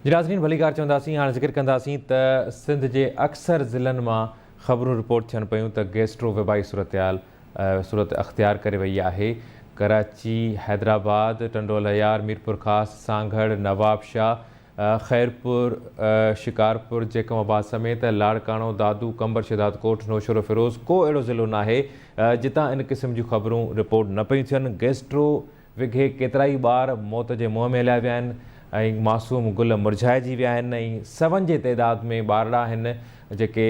جي ناظرين ڀليڪار چونداسين هاڻ ذڪر ڪنداسين ته سنڌ جي اڪثر ضلعن مان خبرون رپورٽ ٿين پيون ته گيسٽرو وبائي صورتحال صورت اختيار ڪري وئي آهي ڪراچي حيدرآباد ٽنڊو الهيار ميرپورخاص سانگهڙ نوابشاهه خيرپور شڪارپور جيڪب آباد سميت لاڙڪاڻو دادو قمبر شهدادڪوٽ نوشهروفيروز ڪو اهڙو ضلعو ناهي جتان ان قسم جون خبرون رپورٽ نه پيون ٿين گيسٽرو وگهي ڪيترائي ٻار موت جي منهن ۾ هليا ويا آهن ۽ معصوم گل مرجهائجي ويا آهن ۽ سون جي تعداد ۾ ٻارڙا آهن جيڪي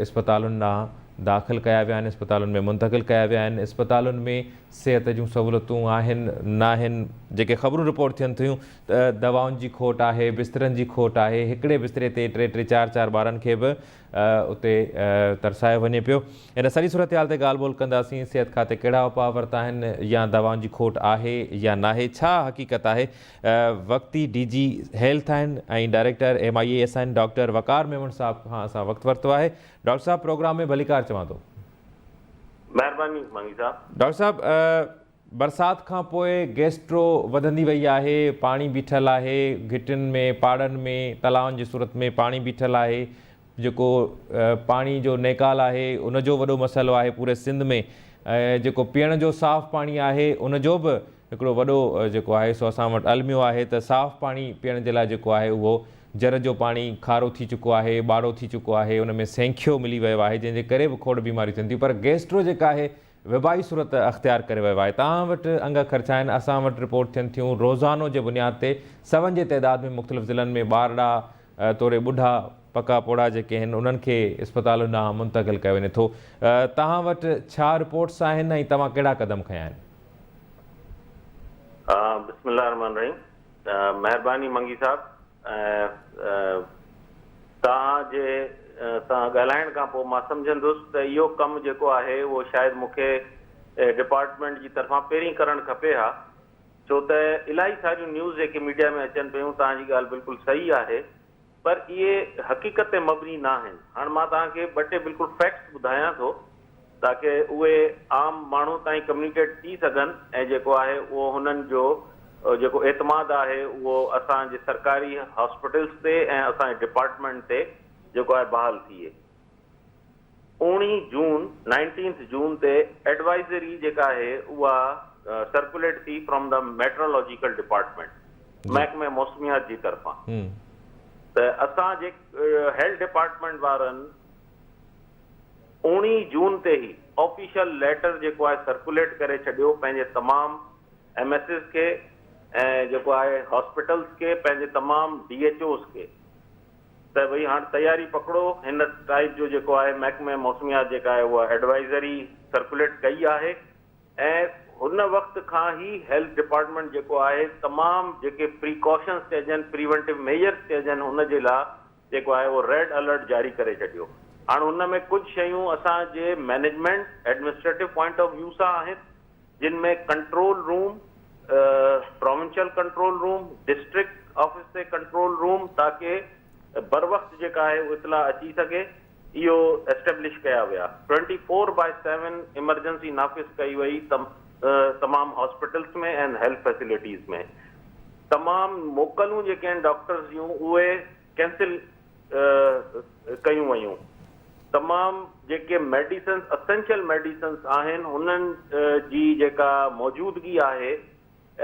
اسپتالن ڏانهن داخل ڪيا ويا آهن اسپتالن ۾ منتقل ڪيا ويا آهن اسپتالن ۾ صحت جون سهولتون آهن ناهن جيڪي خبرون رپورٽ ٿين ٿيون ته دوائن جي کوٽ آهي بسترن جي کوٽ آهي هڪڙي بستري تي ٽي ٽي چار چار ٻارن کي به اتي ترسايو وڃي پيو. ان سڄي صورتحال تي ڳالهه ٻولهه ڪنداسين، صحت کاتي ڪهڙا اپاء ورتا آهن يا دوائن جي کوٽ آهي يا ناهي، ڇا حقيقت آهي، وقتي ڊي جي هيلٿ آهن ۽ director M I A S آهن ڊاڪٽر وقار ميمڻ صاحب کان اسان وقت ورتو آهي، ڊاڪٽر صاحب پروگرام ۾ ڀليڪار چوان ٿو. مهرباني منگي صاحب. ڊاڪٽر صاحب برسات کان پوء گيسٽرو وڌندي وئي آهي، پاڻي بيٺل آهي، گهٽين ۾ پاڙن ۾ تلائن جي صورت ۾ پاڻي بيٺل آهي، جيڪو پاڻي جو نيڪال آهي ان جو وڏو مسئلو آهي پوري سنڌ ۾ جيڪو پيئڻ جو صاف پاڻي آهي ان جو به هڪڙو وڏو جيڪو آهي سو اسان وٽ الميو آهي ته صاف پاڻي پيئڻ جي لاء جيڪو آهي اهو جر جو پاڻي کارو ٿي چڪو آهي ٻاڙو ٿي چڪو آهي ان ۾ سينکيو ملي ويو آهي جنهن جي ڪري به کوڙ بيماريون ٿين ٿيون پر گيسٽرو جيڪا آهي وبائي صورت اختيار ڪري ويو آهي توهان وٽ انگ اکر ڇا آهن اسان وٽ رپورٽ ٿين ٿيون روزانو جي بنياد تي سون جي تعداد ۾ مختلف ضلعن ۾ ٻارڙا توڙي ٻڍا پڪا پوڙها جيڪي آهن انهن کي اسپتالن ڏانهن منتقل ڪيو وڃي ٿو توهان وٽ ڇا رپورٽس آهن ۽ توهان ڪهڙا قدم کنيا آهن. بسم الله الرحمٰن الرحيم مهرباني منگي صاحب ۽ توهان جي سان ڳالهائڻ کان پوء مان سمجهندس ته اهو ڪم جيڪو آهي اهو شايد مون کي ڊپارٽمينٽ جي طرفان پهرين ڪرڻ کپي ها ڇو ته الاهي ساريون نيوز جيڪي ميڊيا ۾ اچن پيون توهان جي ڳالهه بلڪل صحيح آهي پر اهي حقيقت تي مبني ناهن هاڻ مان توهان کي ٻه ٽي بلڪل فيڪٽس ٻڌايان ٿو تاڪه اهي عام ماڻهو تائين ڪميونيڪيٽ ٿي سگهن ۽ جيڪو آهي اهو هنن جو جيڪو اعتماد آهي اهو اسان جي سرڪاري هاسپيٽلس تي ۽ اسان جي ڊپارٽمينٽ تي جيڪو آهي بحال ٿئي. اوڻيهين جون، Nineteenth June، تي ايڊوائزري جيڪا آهي اها سرڪوليٽ ٿي فرام the meteorological department, محڪمي موسميات جي طرفان ته اسان جي هيلٿ ڊپارٽمينٽ وارن اوڻيهين جون تي هي آفيشل ليٽر جيڪو آهي سرڪوليٽ ڪري ڇڏيو پنهنجي تمام ايم ايس ايز کي ۽ جيڪو آهي هاسپيٽلز کي پنهنجي تمام ڊي ايڇ اوز کي ته ڀئي هاڻ تياري پڪڙو هن ٽائيپ جو جيڪو آهي محڪمي موسميات جيڪا آهي اها ايڊوائزري سرڪوليٽ ڪئي آهي ۽ هن وقت کان هي هيلٿ ڊپارٽمينٽ جيڪو آهي تمام جيڪي پريڪاشنز چئجن پريونٽو ميجرز چئجن ان جي لاء جيڪو آهي اهو ريڊ الرٽ جاري ڪري ڇڏيو. هاڻ ان ۾ ڪجهه شيون اسان جي management, administrative point of view سان آهن، جن ۾ control room, provincial control room, district office تي ڪنٽرول روم تاڪه بروقت جيڪا آهي اهو اطلاع اچي سگهي، اهو اسٽيبلش ڪيا ويا. Twenty four by seven emergency نافذ ڪئي وئي تمام هاسپيٽلز ۾ ۽ هيلٿ فيسلٽيز ۾. تمام موڪلون جيڪي آهن ڊاڪٽرز جون اهي ڪينسل ڪيون ويون تمام جيڪي ميڊيسنز اسينشل ميڊيسنز آهن هنن جي جيڪا موجودگي آهي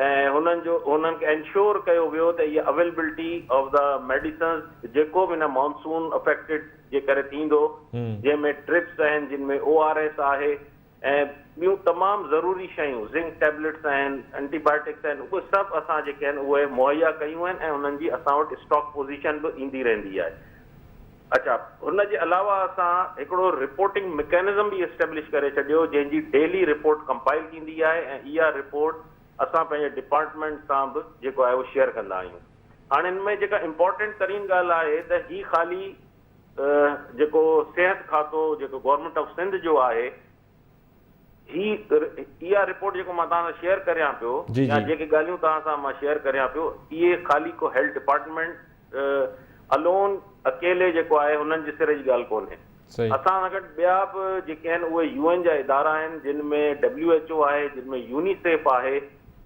۽ هنن جو هنن کي انشور ڪيو ويو ته اها اويلبلٽي آف the medicines جيڪو به هن مانسون افيڪٽيڊ جي ڪري ٿيندو جنهن ۾ ڊرپس آهن جن ۾ او آر ايس آهي ۽ ٻيون تمام ضروري شيون زنڪ ٽيبليٽس آهن، اينٽي بائيوٽڪس آهن اهي سڀ اسان جيڪي آهن اهي مهيا ڪيون آهن ۽ انهن جي اسان وٽ اسٽاڪ پوزيشن به ايندي رهندي آهي. اڇا ان جي علاوه اسان هڪڙو رپورٽنگ مڪينزم به اسٽيبلش ڪري ڇڏيو جنهن جي ڊيلي رپورٽ ڪمپائل ٿيندي آهي ۽ اها رپورٽ اسان پنهنجي ڊپارٽمينٽ سان به جيڪو آهي اهو شيئر ڪندا آهيون. هاڻي ان ۾ جيڪا امپارٽنٽ ترين ڳالهه آهي ته هي خالي جيڪو صحت کاتو جيڪو گورنمينٽ آف سنڌ جو آهي هي اها رپورٽ جيڪو مان توهان سان شيئر ڪريان پيو يا جيڪي ڳالهيون توهان سان مان شيئر ڪريان پيو اهي خالي ڪو هيلٿ ڊپارٽمينٽ الون اڪيلي جيڪو آهي هنن جي سر جي ڳالهه ڪونهي اسان سان گڏ ٻيا به جيڪي آهن اهي يو اين جا ادارا آهن جن ۾ ڊبليو ايڇ او آهي جن ۾ يونيسيف آهي.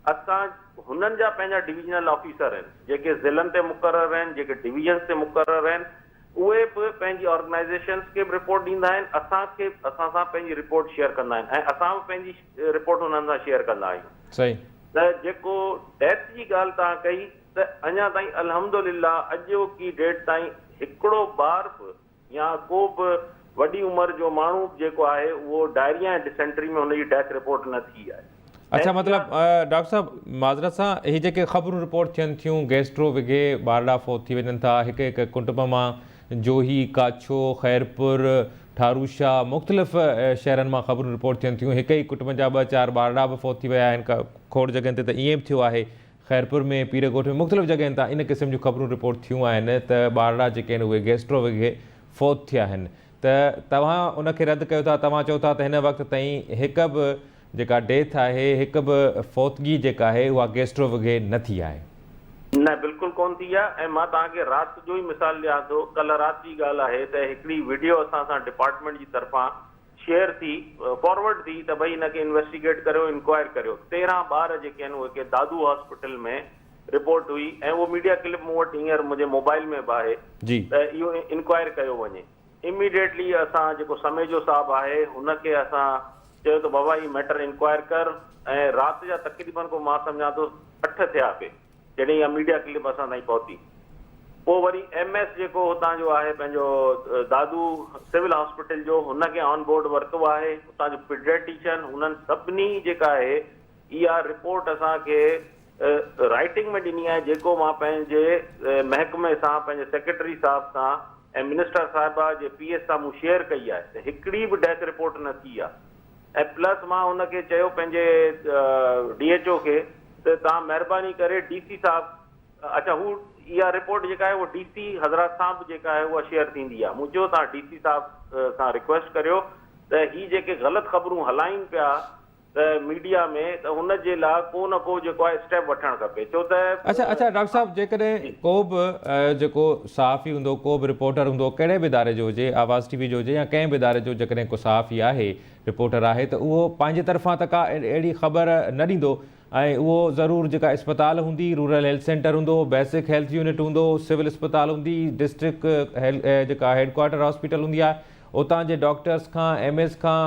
اسان هنن جا پنهنجا ڊويزنل آفيسر آهن جيڪي ضلعن تي مقرر آهن، جيڪي ڊويزنس تي مقرر آهن، اهي به پنهنجي آرگنائيزيشنس کي به رپورٽ ڏيندا آهن، اسان کي اسان سان پنهنجي رپورٽ شيئر ڪندا آهن ۽ اسان به پنهنجي رپورٽ انهن سان شيئر ڪندا آهيون. صحيح. ته جيڪو ڊيٿ جي ڳالهه توهان ڪئي ته اڃا تائين الحمدلله اڄوڪي ڊيٽ تائين هڪڙو ٻار به يا ڪو به وڏي عمر جو ماڻهو به جيڪو آهي اهو ڊائريا ۽ ڊسينٽري ۾ هن جي ڊيٿ رپورٽ نه ٿي آهي. اڇا مطلب ڊاڪٽر صاحب معذرت سان هي جيڪي خبرون رپورٽ ٿين ٿيون گيسٽرو وگهي ٻارڙا فوت ٿي وڃن ٿا هڪ هڪ ڪٽنب مان جوهي، ڪاڇو، خيرپور، ٺاروشاه مختلف شهرن مان خبرون رپورٽ ٿين ٿيون هڪ ئي ڪٽنب جا ٻه چار ٻارڙا به فوت ٿي ويا آهن کوڙ جڳهين تي ته ائين به ٿيو آهي خيرپور ۾ پير ڳوٺ ۾ مختلف جڳهين تان ان قسم جون خبرون رپورٽ ٿيون آهن ته ٻارڙا جيڪي آهن اهي گيسٽرو وگهي فوت ٿيا آهن ته توهان ان کي رد ڪيو ٿا توهان چئو ٿا ته هن وقت تائين هڪ به جيڪا ڊيٿ آهي هڪ به فوتگي جيڪا آهي اها گيسٽرو وگهي نه ٿي آهي. نه بلڪل ڪونه ٿي آهي ۽ مان توهان کي رات جو ئي مثال ڏيان ٿو ڪلهه رات جي ڳالهه آهي ته هڪڙي وڊيو اسان سان ڊپارٽمينٽ جي طرفان شيئر ٿي فارورڊ ٿي ته ڀئي ان کي انويسٽيگيٽ ڪريو انڪوائر ڪريو 13 ٻار جيڪي آهن اهي ڪي دادو هاسپيٽل ۾ رپورٽ هئي ۽ اهو ميڊيا ڪلپ مون وٽ هينئر منهنجي موبائل ۾ به آهي ته اهو انڪوائر ڪيو وڃي اميڊيٽلي اسان جيڪو سميجو صاحب آهي هن کي اسان چيو ته بابا هي ميٽر انڪوائر ڪر ۽ رات جا تقريبن ڪو مان سمجهان ٿو 8 ٿيا پي جڏهن اها ميڊيا ڪلپ اسان تائين پهتي پوء وري ايم ايس جيڪو هتان جو آهي پنهنجو دادو سول هاسپيٽل جو هن کي آن بورڊ ورتو آهي اتان جو پيڊريٽيشن هنن سڀني جيڪا آهي اها رپورٽ اسان کي رائٽنگ ۾ ڏني آهي جيڪو مان پنهنجي محڪمي سان پنهنجي سيڪريٽري صاحب سان ۽ منسٽر صاحبه جي پي ايس سان مون شيئر ڪئي آهي ته هڪڙي به ڊيٿ رپورٽ نه ٿي آهي ۽ پلس مان هن کي چيو پنهنجي ڊي ايڇ او کي ته توهان مهرباني ڪري ڊي سي صاحب اڇا هو اها رپورٽ جيڪا آهي اها ڊي سي حضرات سان به جيڪا آهي اها شيئر ٿيندي آهي مون چيو توهان ڊي سي صاحب سان رڪويسٽ ڪريو ته هي جيڪي غلط خبرون هلائين پيا ته ميڊيا ۾ ته هن جي لاء ڪو نه ڪو جيڪو آهي اسٽيپ وٺڻ کپي ڇو ته اڇا اڇا ڊاڪٽر صاحب جيڪڏهن ڪو به جيڪو صحافي هوندو ڪو به رپورٽر هوندو ڪهڙي به اداري جو هجي آواز ٽي وي جو هجي يا ڪنهن به اداري جو جيڪڏهن ڪو صحافي آهي رپورٽر آهي ته اهو پنهنجي طرفان ته ڪا اهڙي خبر نه ڏيندو ۽ اهو ضرور جيڪا اسپتال هوندي رورل هيلٿ سينٽر هوندو بيسڪ هيلٿ يونٽ هوندو سول اسپتال هوندي ڊسٽرڪٽ جيڪا هيڊ ڪوارٽر هاسپيٽل هوندي آهي اتان جي ڊاڪٽرس کان ايم ايس کان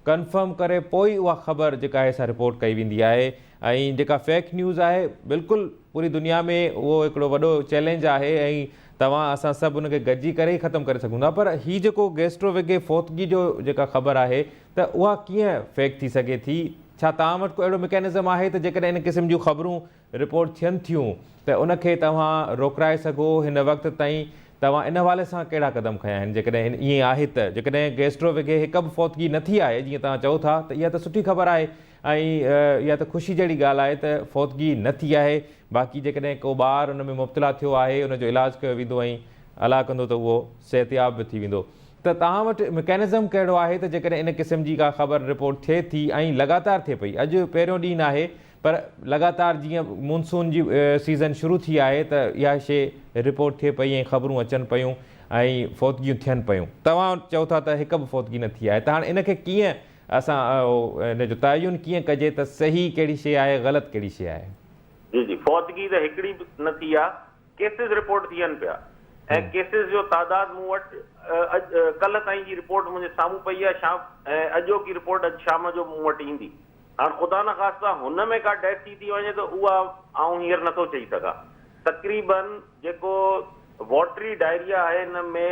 ڪنفرم ڪري پوء ئي اها خبر جيڪا آهي سا رپورٽ ڪئي ويندي آهي ۽ جيڪا فيڪ نيوز آهي بلڪل پوري دنيا ۾ اهو هڪڙو وڏو چئلينج آهي ۽ توهان اسان سڀ ان کي گڏجي ڪري ئي ختم ڪري سگهون ٿا پر هي جيڪو گيسٽرو وگهي فوتگي جو جيڪا خبر آهي ته اها ڪيئن فيڪ ٿي سگهي ٿي ڇا توهان وٽ ڪو اهڙو مڪينزم آهي ته جيڪڏهن ان قسم جون خبرون رپورٽ ٿين ٿيون ته ان کي توهان روڪرائي سگهو، هن وقت تائين توهان ان حوالي سان ڪهڙا قدم کنيا آهن، جيڪڏهن ائين آهي ته جيڪڏهن گيسٽرو وگهي هڪ به فوتگي نه ٿي آهي جيئن توهان چئو ٿا ته اها ته سٺي خبر آهي ۽ اها ته خوشي جهڙي ڳالهه آهي ته فوتگي نه ٿي آهي باقي جيڪڏهن ڪو ٻار ان ۾ مبتلا ٿيو آهي ان جو علاج ڪيو ويندو ۽ الله ڪندو ته اهو صحتياب به ٿي ويندو ته توهان وٽ مڪينزم ڪهڙو آهي ته جيڪڏهن ان قسم جي ڪا خبر رپورٽ ٿئي ٿي ۽ لڳاتار ٿئي پئي اڄ پهريون ڏينهن ناهي پر لڳاتار جيئن مونسون جي سيزن شروع ٿي آهي ته اها شيء رپورٽ ٿئي پئي ۽ خبرون اچن پيون ۽ فوتگيون ٿين پيون. توهان چئو ٿا ته هڪ به فوتگي نه ٿي آهي ته هاڻ ان کي ڪيئن اسان ان جو تعين ڪيئن ڪجي ته صحيح ڪهڙي شيء آهي غلط ڪهڙي شيء آهي؟ جي جي فوتگي ته هڪڙي به نه ٿي آهي ڪيسز رپورٽ ٿين پيا ۽ ڪيسز جو تعداد مون وٽ اڄ ڪلهه تائين جي رپورٽ منهنجي سامهون پئي آهي شام ۽ اڄوڪي رپورٽ اڄ شام جو مون وٽ ايندي هاڻ خدا نخواسته هن ۾ ڪا ڊيٿ ٿي ٿي وڃي ته اها آئون هينئر نٿو چئي سگهان تقريبن جيڪو واٽري ڊائريا آهي ان ۾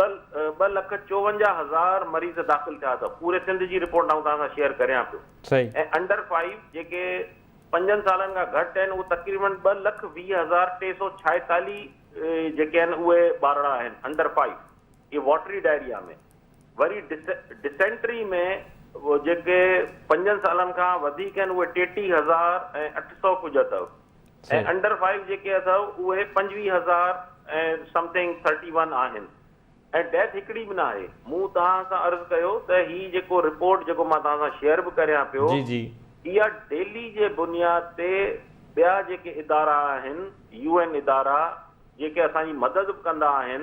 2,54,000 مريض داخل ٿيا اٿو پوري سنڌ جي رپورٽ آئون توهان سان شيئر ڪريان پيو ۽ انڊر فائيو جيڪي پنجن سالن کان گهٽ آهن اهي تقريبن 2,20,346 جيڪي آهن اهي ٻارڙا آهن انڊر فائيو اهي واٽري ڊائريا ۾ وري ڊسينٽري ۾ جيڪي پنجن سالن کان وڌيڪ آهن اهي 33,800 ڪجهه اٿو ۽ انڊر فائيو جيڪي اٿو اهي 25,000 ۽ سمٿنگ 31 آهن. ۽ ڊيٿ هڪڙي به نه آهي. مون توهان سان عرض ڪيو ته هي جيڪو رپورٽ جيڪو مان توهان سان شيئر به ڪريان پيو جي جي. اها ڊيلي جي بنياد تي ٻيا جيڪي ادارا آهن يو اين ادارا جيڪي اسان جي مدد به ڪندا آهن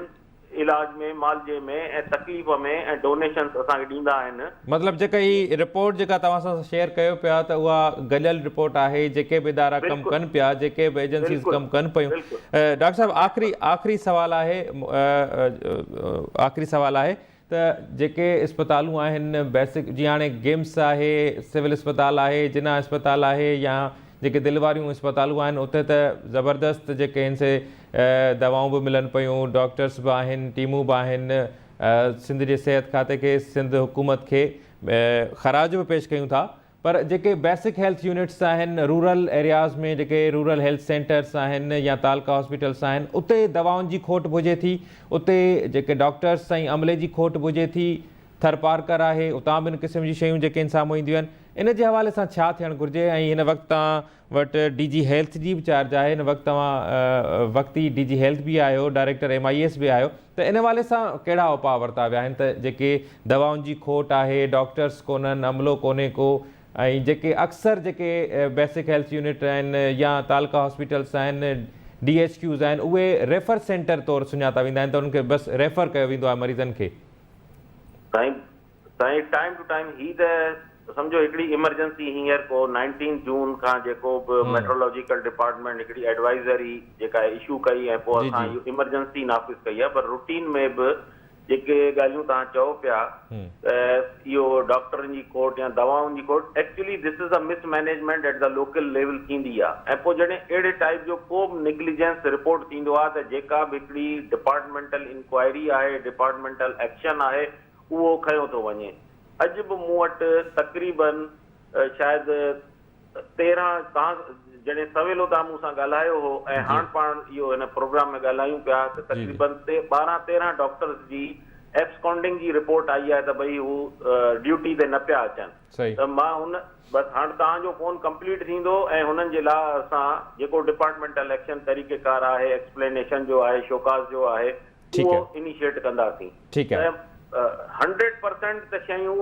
علاج ۾ معالجي ۾ ۽ تڪليف ۾ ۽ ڊونيشنس اسان کي ڏيندا آهن. مطلب جيڪا هي رپورٽ جيڪا توهان سان شيئر ڪيو پيا ته اها گڏيل رپورٽ آهي جيڪي به ادارا ڪم ڪن پيا جيڪي به ايجنسيز ڪم ڪن پيون ڊاڪٽر صاحب آخري آخري سوال آهي آخري سوال آهي ته جيڪي اسپتالون آهن بيسڪ جيئن هاڻي گمس آهي سول اسپتال آهي جناح اسپتال آهي يا جيڪي دل واريون اسپتالون آهن اتي ته زبردست جيڪي آهن سي دوائون به ملن پيون ڊاڪٽرس به آهن ٽيمون به آهن سنڌ جي صحت کاتي کي سنڌ حڪومت کي خراج به پيش ڪيون ٿا پر جيڪي بيسڪ هيلٿ يونٽس آهن رورل ايرياز ۾ جيڪي رورل هيلٿ سينٽرس آهن يا تعلقه هاسپيٽلس آهن اتي دوائن جي کوٽ به هجي ٿي اتي جيڪي ڊاڪٽرس ۽ عملي جي کوٽ به هجي ٿي ٿرپارڪر آهي اتان به ان قسم جون شيون جيڪي آهن سامهون اينديون آهن ان جي حوالي سان ڇا ٿيڻ گهرجي ۽ هن وقت توهان وٽ ڊي جي هيلٿ جي به چارج آهي هن وقت توهان وقتي ڊي جي هيلٿ به آهيو ڊائريڪٽر ايم I S به آهيو ته ان حوالي سان ڪهڙا اپاء ورتا ويا آهن ته جيڪي دوائن جي کوٽ آهي ڊاڪٽرس ڪونهن عملو ڪونهي ڪو ۽ جيڪي اڪثر جيڪي بيسڪ هيلٿ يونٽ آهن يا تعلقه هاسپيٽلس آهن ڊي ايڇ ڪيوز آهن اهي ريفر سينٽر طور سڃاتا ويندا آهن ته انهن کي بس ريفر ڪيو ويندو آهي مريضن کي. سائين سائين ٽائيم ٽو ٽائيم هي ته سمجهو هڪڙي ايمرجنسي هينئر ڪو نائنٽين جون کان جيڪو به ميٽرولاجيڪل ڊپارٽمينٽ هڪڙي ايڊوائزري جيڪا اشو ڪئي ۽ پوء اسان اهو ايمرجنسي نافذ ڪئي آهي پر روٽين ۾ به جيڪي ڳالهيون توهان چئو پيا ته اهو ڊاڪٽرن جي کوٽ يا دوائن جي کوٽ actually this is a mismanagement at the local level ٿيندي آهي ۽ پوء جڏهن اهڙي ٽائيپ جو ڪو به نگليجنس رپورٽ ٿيندو آهي ته جيڪا به هڪڙي ڊپارٽمينٽل انڪوائري آهي ڊپارٽمينٽل ايڪشن آهي اهو کنيو ٿو وڃي. اڄ به مون وٽ تقريباً شايد 13 توهان جڏهن سويلو توهان مون سان ڳالهايو هو ۽ هاڻ پاڻ اهو هن پروگرام ۾ ڳالهايون پيا ته تقريباً 12 13 ڊاڪٽرز جي ايبسڪانڊنگ جي رپورٽ آئي آهي ته ڀئي هو ڊيوٽي تي نه پيا اچن ته مان هن بس هاڻ توهان جو فون ڪمپليٽ ٿيندو ۽ هنن جي لاء اسان جيڪو ڊپارٽمينٽل ايڪشن طريقيڪار آهي ايڪسپلينيشن جو آهي شوڪاز جو آهي اهو انيشيٽ ڪنداسين ته 100% ته شيون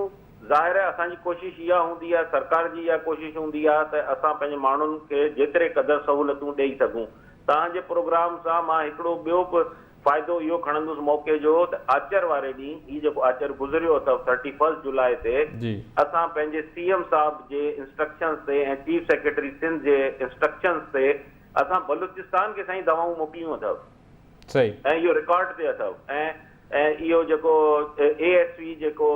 ظاهر آهي اسان جي ڪوشش اها هوندي آهي سرڪار جي اها ڪوشش هوندي آهي ته اسان پنهنجي ماڻهن کي جيتري قدر سهولتون ڏئي سگهون توهان جي پروگرام سان مان هڪڙو ٻيو به فائدو اهو کڻندس موقعي جو ته آچر واري ڏينهن هي جيڪو آچر گذريو اٿو ٿرٽي فرسٽ جولاء تي اسان پنهنجي سي ايم صاحب جي انسٽرڪشنز تي ۽ چيف سيڪريٽري سنڌ جي انسٽرڪشنز تي اسان بلوچستان کي سائين دوائون موڪليون اٿو. صحيح. ۽ اهو رڪارڊ تي اٿو ۽ ۽ اهو جيڪو اي ايس وي جيڪو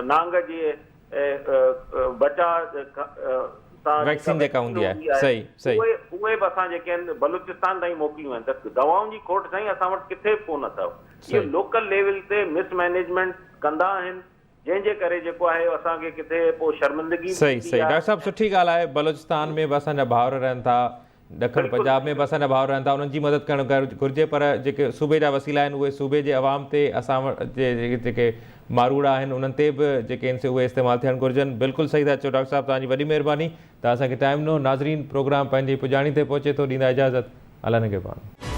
نانگ جي بچاء سان ويڪسين جيڪا هوندي آهي صحيح صحيح اهي اهي به اسان جيڪي آهن بلوچستان تائين موڪليون آهن ته دوائن جي کوٽ سائين اسان وٽ ڪٿي به ڪونه اٿو اهو لوڪل ليول تي مس مئنيجمينٽ ڪندا آهن جنهن جي ڪري جيڪو آهي اسان کي ڪٿي پوء شرمندگي به صحيح ٿيندي صحيح آهي. ڊاڪٽر صاحب سٺي ڳالهه آهي بلوچستان ۾ به اسان جا ڀائر رهن ٿا ڏکڻ پنجاب ۾ به اسان جا ڀائر رهن ٿا انهن جي مدد ڪرڻ گهرجي پر جيڪي صوبي جا وسيلا آهن اهي صوبي جي عوام تي اسان وٽ جيڪي ماروئڙا آهن انهن تي به جيڪي آهن سي اهي استعمال ٿيڻ گهرجن بلڪل صحيح ٿا چئو ڊاڪٽر صاحب توهان جي وڏي مهرباني توهان اسان کي ٽائيم ڏنو ناظرين پروگرام پنهنجي پڄاڻي تي پهچي ٿو ڏيندا اجازت الله نگهبان.